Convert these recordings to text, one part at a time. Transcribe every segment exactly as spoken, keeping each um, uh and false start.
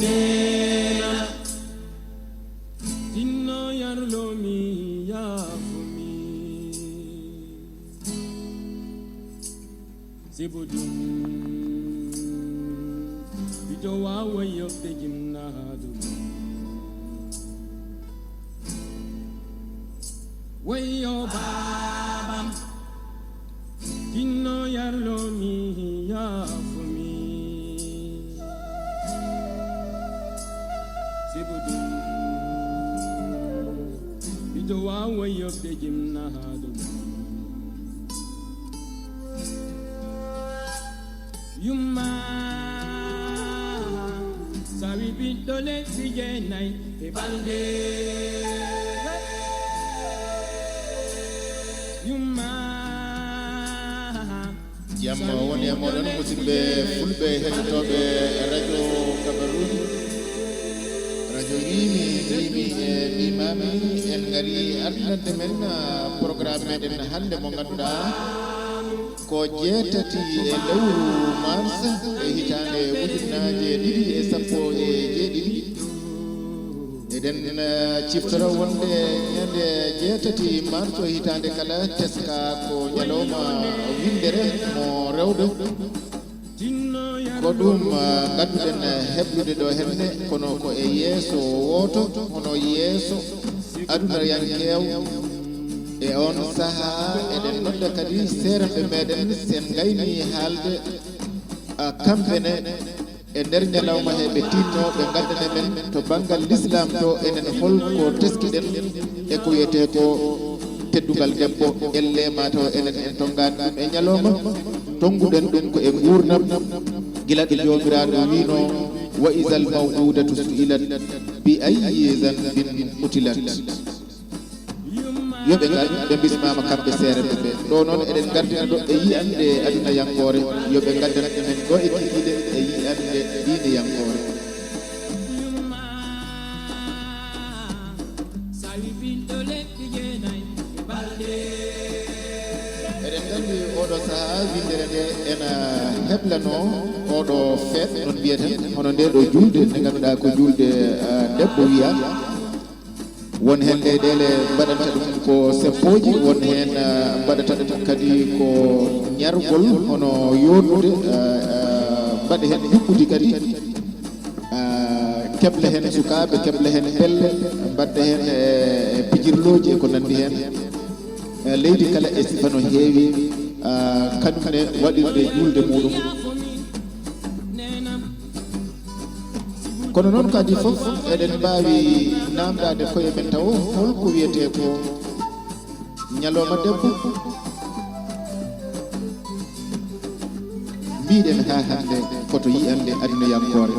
Neena, tinno yarlo mi, yaafo mi. Sibu ɗum, miɗo waawa yoɓde jimnaaɗo. Wayyo baabam, tinno yarlo mi, yaafo mi. Sibu ɗum, miɗo waawa yoɓde jimnaaɗo. Yumma, sawi ɓiɗɗo leɓɓi jeenay e balɗe. Yumma, jam woni e moɗon, musidɓe fulɓe heɗotooɓe radio kabaruuji, radio wiimi wiimi e wiimaami. En ngari ardinande men, ah, programme meɗen hannde mo ngannduɗaa ko jeetati e lewru mars e hitaande ujunnaaje ɗiɗi e sappo e jeeɗiɗi. Eɗen, eh, ciftora wonde ñande jeetati mars o hitaande kala teska ko ñalawma winndere mo rewɓe. Ko ɗum, eh, ngadduɗen, eh, heblude ɗo henne, kono ko e yeeso wooto, hono yeeso aduna yankeew. E on sahaa eɗen nodda kadi seeremɓe meɗen, sen ngayni haalde, ah, kamɓe ne e nder ñalawma he ɓe tinno ɓe ngaddana men to banngal l'islam to enen hol ko teskiɗen e ko wiyetee ko teddungal debbo, elle mataw enen en tonngaani ɗum e ñalawma, tonnguɗen ɗum ko e nguurndam, gila ɗo Joomiraaɗo wiino: "Wa izal maw'udatu su'ilat bi ayyi zanbin qutilat." Yo ɓe ngar, ɓe mbismaama kamɓe seeremɓe ɓe. Ɗo noon eɗen ngardina ɗo e yiyannde adunayankoore, yo ɓe ngaddan men ɗo e kikiiɗe e yiyannde diineyankoore. Eɗen nganndi oɗo sahaa winndere nde ena heblanoo oɗo feet, noon mbiyeten, hono nde ɗo juulde, nde ngannduɗaa ko juulde, ah, debbo wiya. Won heen leyɗeele mbaɗanta ɗum ko seppooji, won heen, ah, mbaɗata ɗum kadi ko ñargol, hono yooɗnude, ah, ah, mbaɗa heen yuɓɓudi kadi, ah, kebla heen sukaaɓe, kebla heen pelle, mbaɗda heen, eh, pijirlooji e ko nanndi heen. Eh, leydi kala e sifa no heewi, ah, kañum ne waɗirde juulde muɗum. Kono noon kadi fof eɗen mbaawi naamndaade koye men tawo, hol ko wiyetee ko ñalawma debbo? Mbiɗen haa hannde koto yiyannde adunayankoore.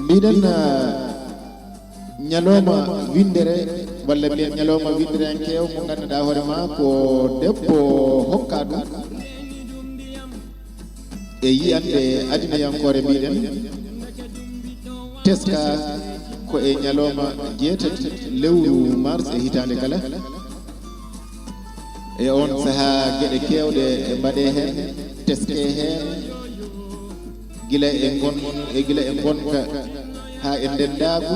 Mbiɗen, ah, ñalawma winndere, walla mbiyen ñalawma winndereyankeewo mo ngannduɗaa hoore maa ko debbo hokkaa ɗum. E yiyannde adunayankoore mbiɗen, teska ko e ñalawma jeetati lewru mars e hitaande kala. E oon sahaa geɗe keewɗe e mbaɗee heen, teskee heen, gila e ngon-, e gila e ngonka haa e ndenndaagu.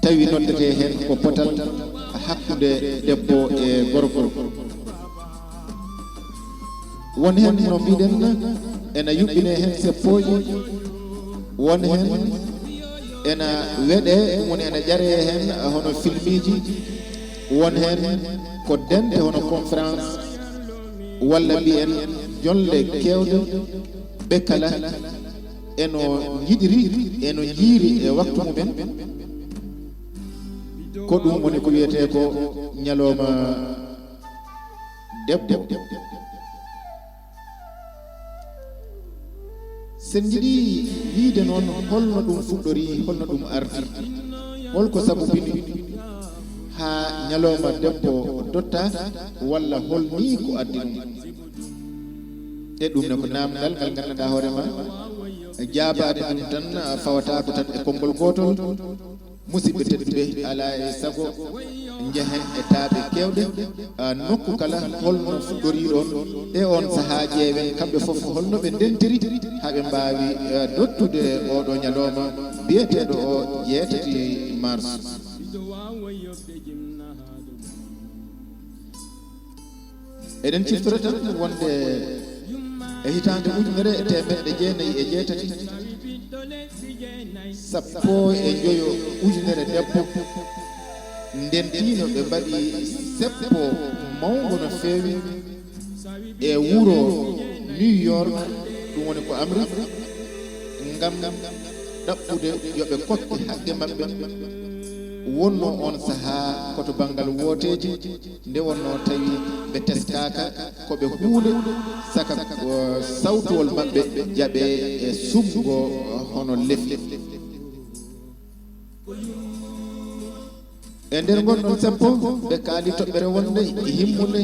Tawi noddetee heen ko potal hakkunde debbo e gorko. Won heen no mbiɗen ena yuɓɓinee heen seppooji, won heen ena weɗee, ɗum woni ena ƴaree heen hono filmiiji, won heen ko dente hono conférence, walla mbiyen jolle keewɗe, ɓe kala eno njiɗiri, eno njiiri e waktu mumen. Ko ɗum woni ko wiyetee ko ñalawma debbo. Sen njiɗi yiyde noon holno ɗum fuɗɗori, holno ɗum ardi, holko sabubini haa ñalawma debbo dotta, walla hol nii ko addi ɗum? E ɗum ne ko naamndal ngal nganndanɗaa hoore ma. Jaabaade ɗum tan, a, fawataako tan e konngol gootol. Musidɓe tedduɓe, alaa e sago njahen e taaɓe keewɗe, a, nokku kala, holno fuɗɗoriiɗon e on sahaa, ƴeewen kamɓe fof holno ɓe ndentiri haa ɓe mbaawi, a, dottude oɗo ñalawma biyeteeɗo o jeetati mars. Eɗen ciftora tan wonde e hitaande ujunere e teemeɗɗe jeenayi e jeetati, sappo e njoyo ujunere debbo ndentiino, ɓe mbaɗi seppo mawngo no feewi e wuro New York, ɗum woni ko Amrik, ngam ɗaɓɓude yo ɓe kokke haqqe maɓɓe. Wonnoo on sahaa ko to banngal wooteeji, nde wonnoo tawi ɓe teskaaka ko ɓe huule, saka, uh, sawtuwol maɓɓe jaɓee e suɓngo hono lefi. E nder ngon ɗon seppo, ɓe kaali toɓɓere wonde himmunde,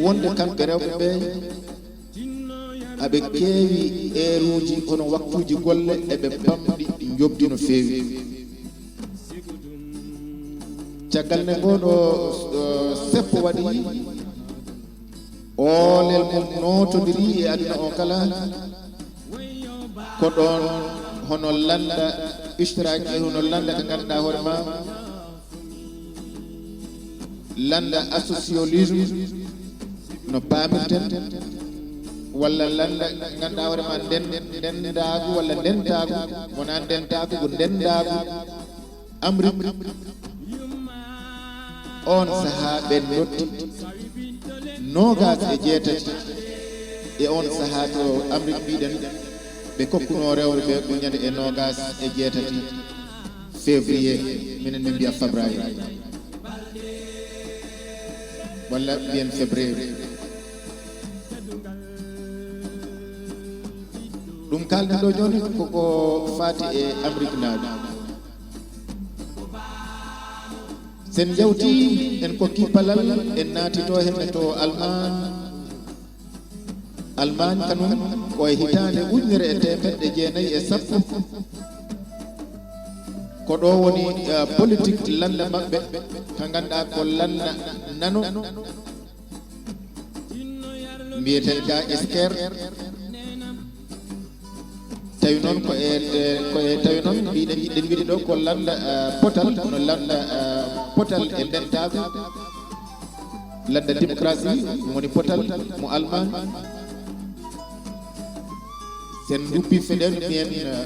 wonde kamɓe rewɓe ɓe aɓe keewi eeruuji, kono waktuuji golle eɓe pamɗi, njoɓdi no feewi. Caggal nde ngoo ɗoo, uh, seppo waɗi, oolel mum nootondiri e aduna o kala, ko ɗoon hono lannda ishtiraaki, hono lannda ka ngannduɗaa hoore ma, lannda associalisme no paamirten, walla lannda ngannduɗaa hoore ma nden-, ndendaagu walla ndentaagu, wonaa ndentaagu, ko ndendaagu. Amrik, oon sahaa ɓe ndotti noogaas e jeetati. E oon sahaa to Amrik mbiɗen ɓe kokkunoo rewɓe ɓe ko ñande e noogaas e jeetati février, minen min mbiya fabrayru, walla mbiyen février. Ɗum kaalɗen ɗo jooni ko ko faati e Amrik naaɓe. Sen jawti, en kokki palal, en naatito heen to Almaañ. Almaañ kanum ko e hitaande ujunere e teemeɗɗe jeenayi e sappo. Ko ɗo woni, eh, politik lannda maɓɓe, ka ngannduɗaa ko lannda nano, mbiyeteeɗo ga esker. Tawi noon ko e, e, ko e, tawi noon mbiɗen, yiɗen wiide ɗo ko lannda, eh, potal, no lannda, eh, potal e ndentaagu, lannda démocratie, woni potal mo Almaañ. Sen nduppi feɗen mbiyen, eh,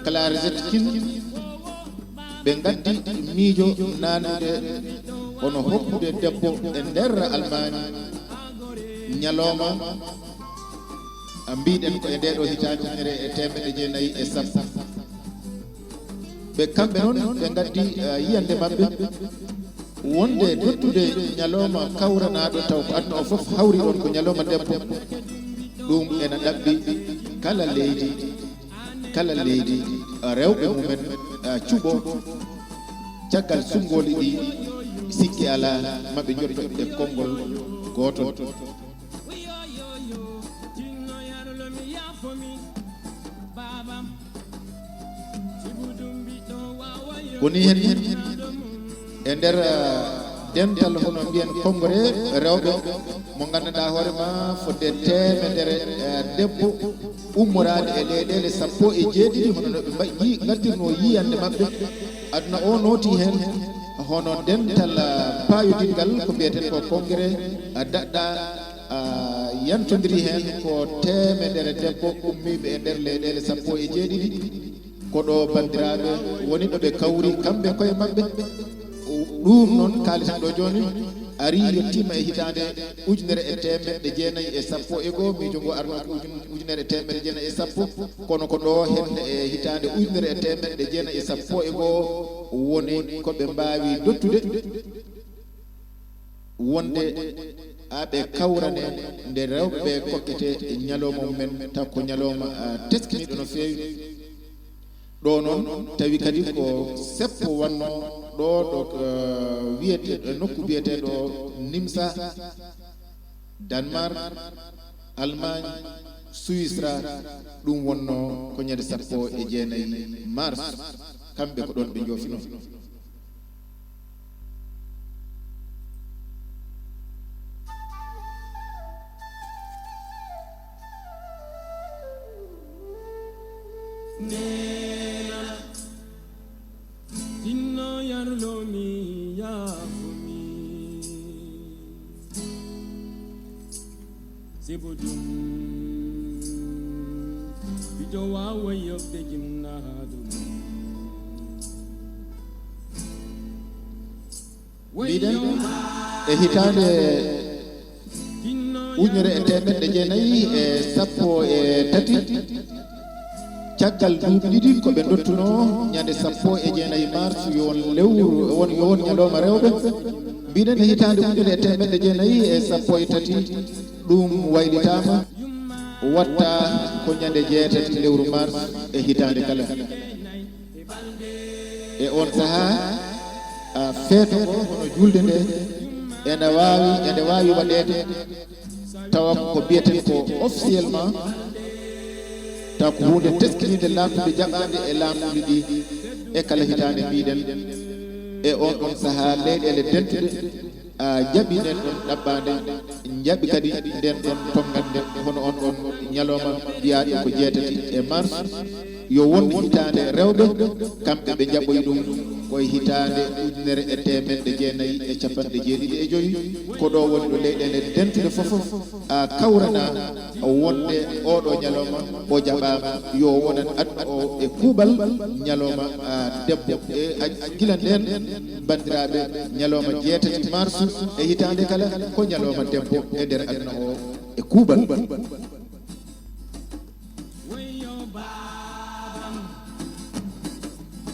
Claire Zetkin, ɓe ngaddi miijo nanude hono hokkude debbo e nder Almaañ ñalawma, a, mbiɗen ko e nde ɗo hitaande ujunere e teemeɗɗe jeenayi e sappo. Ɓe kamɓe noon ɓe ngaddi, eh, yiyannde maɓɓe wonde dottude ñalawma kawranaaɗo taw ko aduna o fof hawri on ko ñalawma debbo. Ɗum ena ɗaɓɓi kala leydi, kala leydi, eh, rewɓe mumen, eh, cuɓo caggal sunngooli ɗi, sikke alaa maɓe njotto e konngol gootol. Ko ni hen e nder, eh, dental hono mbiyen konngore rewɓe mo ngannduɗaa hoore ma fodde teemedere, eh, debbo ummoraade e leyɗeele sappo e jeeɗiɗi, hono no ɓe mbaɗi, ngaddirnoo yiyannde maɓɓe. Aduna o nooti heen hono dental, eh, paayodingal ko mbiyeten ko konngere, eh, daɗɗa, ah, yantondiri heen ko teemedere debbo ummiiɓe e nder leyɗeele sappo e jeeɗiɗi. Ko ɗo banndiraaɓe woni ɗo ɓe kawri kamɓe koye maɓɓe. Ɗum noon kaaliten ɗo jooni ari yettiima e hitaande ujunere e teemeɗɗe jeenayi e sappo e goo, miijo ngo arno ko ujun-, ujunere e teemeɗɗe jeenayi e sappo, kono ko ɗo henne e hitaande ujunere e teemeɗɗe jeenayi e sappo e goo woni ko ɓe mbaawi dottude wonde aɓe kawrane nde rewɓe ɓe kokkete e ñalawma mumen, taw ko ñalawma, ah, teskiniiɗo no feewi. Ɗo noon tawi kadi ko seppo wonno ɗo, ɗo, eh, wiyete, nokku biyeteeɗo Nimsa, Danemark, Allemagne, Suwisra. Ɗum wonnoo ko ñande sappo e jeenayi mars. Kamɓe ko ɗoon ɓe njoofinoo. Tinno yarlomi yaafumi. Sibu ɗum miɗo waawa yoɓde jinnaaɗo mum. Mbiɗen e hitaande ujunere e teemeɗɗe jeenayi e sappo e tati, caggal duuɓi ɗiɗi ko ɓe ndottunoo ñande sappo e jeenayi mars yo won lewru, won, yo won ñalawma rewɓe. Mbiɗen e hitaande ujunere e teemeɗɗe jeenayi e sappo e tati, ɗum waylitaama, watta ko ñande jeetati lewru mars e hitaande kala. E oon sahaa, a, feeto ngo, hono juulde nde, ene waawi, ene waawi waɗeede, tawa ko mbiyeten ko officiellement, tawa ko huunde teskiniinde, laaɓtude, jaɓaande e laamuuji ɗi e kala hitaande, mbiɗen. E oon ɗoon sahaa, leyɗeele dentuɗe, a, njaɓi ndeen ɗoon ɗaɓɓaande, njaɓi kadi ndeen ɗoon tonngande, hono oon ɗoon ñalawma mbiyaaɗo ko jeetati e mars, yo won hitaande rewɓe, kamɓe ɓe njaɓoyi ɗum ko e hitaande ujunere e teemeɗɗe jeenayi e capanɗe jeeɗiɗi e joyi. Ko ɗo woni ɗo leyɗeele dentuɗe fof, a, kawranaa wonde ooɗo ñalawma o jaɓaama, yo wonan aduna o e kuuɓal ñalawma, a, debbo. E a, gila ndeen, banndiraaɓe, ñalawma jeetati mars e hitaande kala ko ñalawma debbo e nder aduna o e kuuɓal. Wayyo baabam,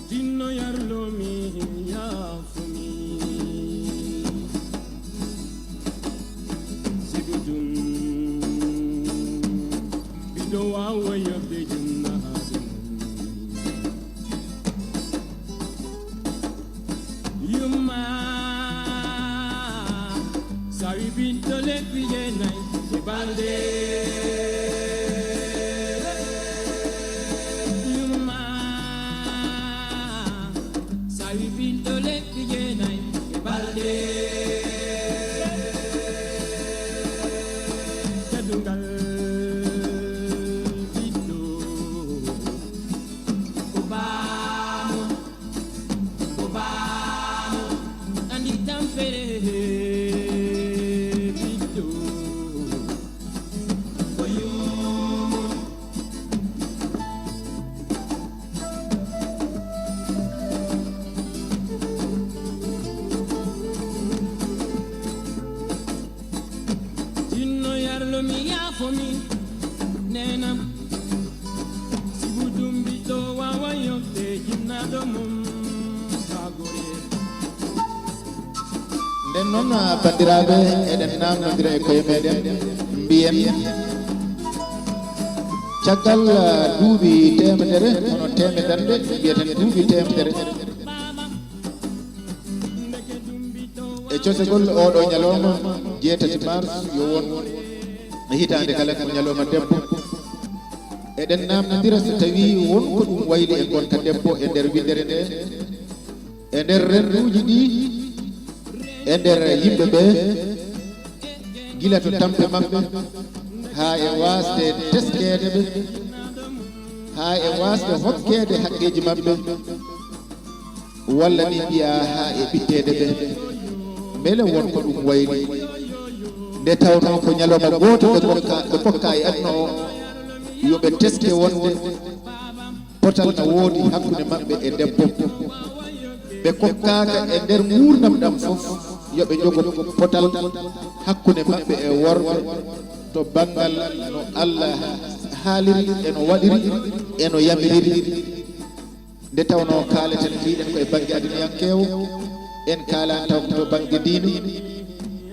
tinno yarlomi, yaafumi. Sibu ɗum, miɗo waawa yoɓde jinnaaɗo mum. Yumma, sawi ɓiɗɗo lebbi jeenayi e balɗe. Yumma, sawi ɓiɗɗo lebbi jeenayi e balɗe. Teddungal ɓiɗɗo ko baamo. Ko baamo andi tampere ɓiɗɗo ko yummum. Jinno yarlo mi yaafo mi neenam. Sibu ɗum ɓiɗɗo waawa yoɓde jinnaaɗo mum fagore. Nden noon, banndiraaɓe, eɗen naamnondira e koye meɗen, mbiyen caggal, ah, duuɓi teemedere, hono teemedannde, mbiyeten duuɓi teemedere. E cosegol oo ɗoo ñalawma, jeetati mars, yo won e hitaande kala ko ñalawma debbo. Eɗen naamnondira so tawii won ko ɗum wayli e ngonka debbo e nder winndere nde, e nder rennduuji ɗi, e nder yimɓe ɓe, gila to tampe maɓɓe, haa e waasde teskeede ɓe, haa e waasde hokkeede haqqeeji maɓɓe. Walla ni mbiyaa haa e ɓitteede ɓe. Mbele won ko ɗum wayli? Nde tawnoo ko ñalawma gooto ɓe kokka, ɓe kokka e aduna o, yo ɓe teske wonde potal na woodi hakkunde maɓɓe e debbo. Ɓe kokkaaka e nder nguurndam ɗam fof, yo ɓe njogo potal hakkunde maɓɓe e worɓe to banngal no Allah haaliri e no waɗiri e no yamiriri. Nde tawnoo kaaleten, mbiɗen ko e bannge aduniyankeewo, en kaalaani taw ko to bannge diine.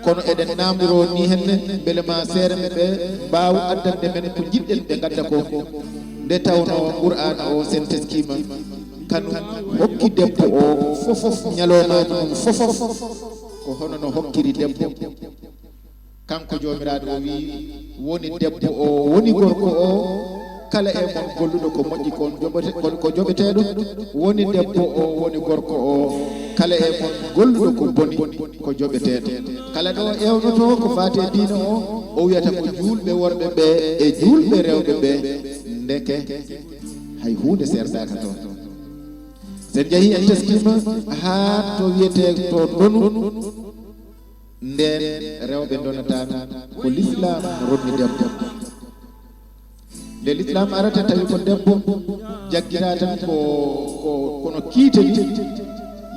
Kono eɗen naamndoroo nii henne, mbele ma seereɓe ɓe mbaawa addande men ko njiɗɗen ɓe ngadda ko. Nde tawnoo Qur'aana o, sen teskiima, kanum hokki debbo o fofof, ñaloomaaji mum fofof, ko hono no hokkiri debbo. Kanko Joomiraaɗo o wi'i, Woni debbo o, woni gorko o, kala e mon golluɗo ko moƴƴi kon joɓete-, ko, ko joɓeteeɗo. Woni debbo o, woni gorko o, kala e mon golluɗo ko boni ko joɓeteeɗo. Kala ɗo ewnoto ko faati e diina o, o wiyata ko juulɓe worɓe ɓe e juulɓe rewɓe ɓe. Ndeke hay huunde serdaaka toon. Sen njahi en teskiima haa to wiyetee to ndonu, ndeen rewɓe ndonataano, ko lislaam ronni debbo. Nde lislaam arata tawi ko debbo jaggiraa tan ko, ko, kono kiite ni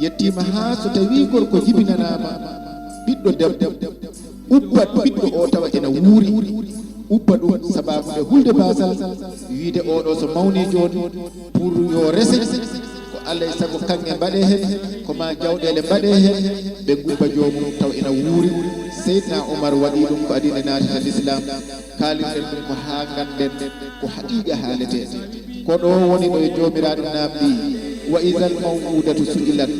yettiima haa so tawii gorko jibinanaama ɓiɗɗo debbo, ubbat ɓiɗɗo o tawa ena wuuri, ubba ɗum sabaabu nde hulde baasal, wiide oɗo so mawni jooni, pour yo rese, ko alay sago kaŋŋe mbaɗe heen, ko ma jawɗeele mbaɗe heen, ɓe ngubba joomum taw ina wuuri. Seydina Umar waɗi ɗum ko adii nde naatata lislaam. Kaalirɗen ɗum ko haa ngannden ko haqiiqa haaletee. Ko ɗo woni ɗo e Joomiraaɗo naamndii, "Wa izal maw'uudatu su'ilat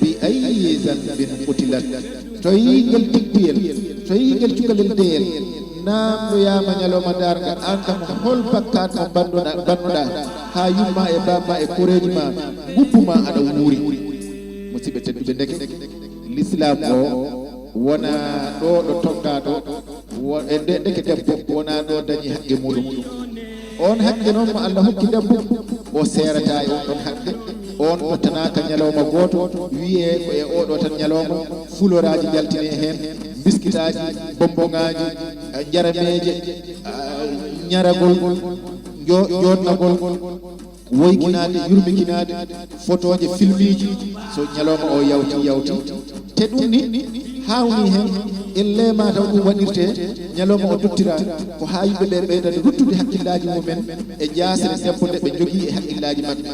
bi ayyi zanbin qutilat." Toy ngel tigguyel, toy ngel cukalel deyel, naamndoyaama ñalawma daarnga, aan kam hol bakkaat mo mbanduɗa, mbannuɗaa, haa yumma e baabma e koreeji ma, ngubbu ma aɗa wuuri. Musidɓe tedduɓe, ndeke lislaam o wona ɗo, ɗo toggaa ɗo, wo-, e nde, ndeke debbo wona ɗo dañi haqqe muɗum. On haqqe noon mo Allah hokki debbo, o seerataa e on ɗon haqqe. On ɗottanaaka ñalawma gooto, wiyee ko e oo ɗo tan ñalawma, fuloraaji njaltinee heen, biskitaaji, bonbongaaji, eh, njarameeje, ah, ñaragol, njo-, jooɗnagol, woykinaade, yurmikinaade, fotooje, filmiiji, so ñalawma o yawti, yawti. Te ɗum ni, haawnii heen, ellee ma taw ɗum waɗirtee, ñalawma o duttiraa, ko haa yimɓe ɓe ɓeydani ruttude hakkillaaji mumen e jaasre debbo nde ɓe njogii e hakkillaaji maɓɓe.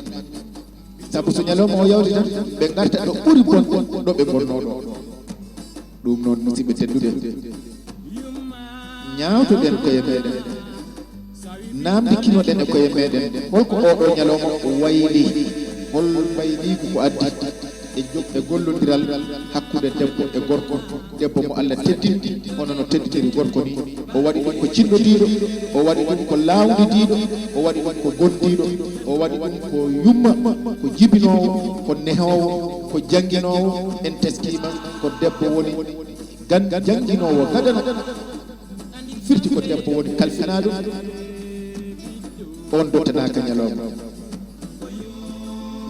Sabu so ñalawma o yawti tan, ɓe ngarta ɗo ɓuri bonde ɗo ɓe ngonnoo ɗo. Ɗum noon, musidɓe tedduɓe, ñaawtoɗen koye meɗen, naamndikinoɗen e koye meɗen, holko oo ɗo ñalawma wayli, hol mbayliigu ko addi e jo-, e gollondiral hakkunde debbo e gorko, debbo mo Allah teddini, hono no teddiniri gorko ni. O waɗi ɗum ko cinnodiiɗo, o waɗi ɗum ko laawdidiiɗo, o waɗi ɗum ko gondiiɗo, o waɗi ɗum ko yumma, ko jibinoowo, ko nehoowo, ko jannginoowo, en teskiima ko debbo woni gan-, jannginoowo gadano. Firti ko debbo woni kalfinaaɗo, on dottanaaka ñalawma.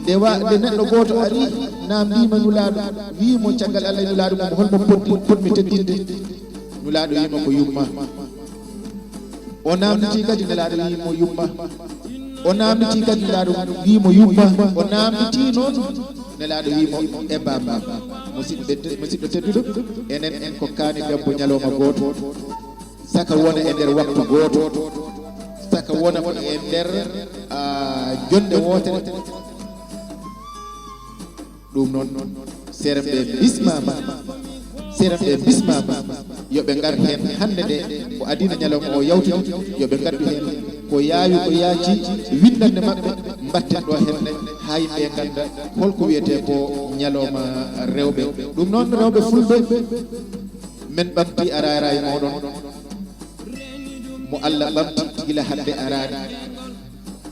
Nde wa-, nde neɗɗo gooto ari, naamndiima Nulaaɗo, wii mo caggal Allah e Nulaaɗo mum, holmo pot-, potmi teddinde? Nulaaɗo wii mo ko yumma. O naamnditii kadi, Nelaaɗo wii mo yumma. O naamnditii kadi, Nelaaɗo wii mo yumma. O naamnditii noon, Nelaaɗo wii mo e baaba. Musidɓe te-, musidɗo tedduɗo, enen en kokkaani debbo ñalawma gooto. Saka wona e nder waktu gooto, saka wona ko e nder, ah, jonnde wootere. Ɗum noon, seeremɓe bismaama, seeremɓe bismaama, yo ɓe ngar heen hannde nde, ko adii nde ñalawma o yawti, yo ɓe ngaddu heen ko yaawi, ko yaaci, winndannde maɓɓe, mbatten ɗo heen, haa yimɓe ngannda holko wiyetee ko ñalawma rewɓe. Ɗum noon, rewɓe fulɓe, men ɓamti araara e mooɗon, mo Allah ɓamti gila hannde araani.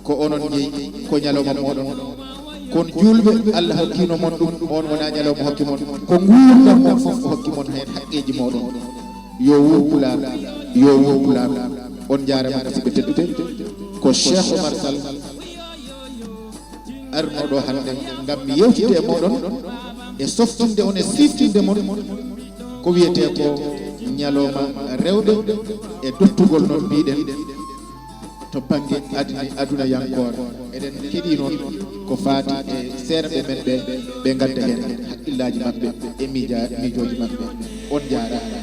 Ko onon jeyi, ko ñalawma mooɗon. Kon juulɓe, Allah hokkino mon ɗum, on wona ñalawma hokki mon. Ko nguurndam mon fof o hokki mon heen haqqeeji mooɗon. Yo wuur Pulaar, yo wuur Pulaar. On njaarama, musidɓe tedduɓe. Ko Cheikh Oumar Sall arnoo ɗo hannde ngam mi yewtide e mooɗon e softinde on e siftinde mon ko wiyetee ko ñalawma rewɓe e dottugol noon mbiɗen to bannge aduna, adunayankoore. Eɗen keɗii noon ko faati e seeremɓe men ɓe, ɓe ngadda heen haqqillaaji maɓɓe e miija-, miijooji maɓɓe. On njaaraama.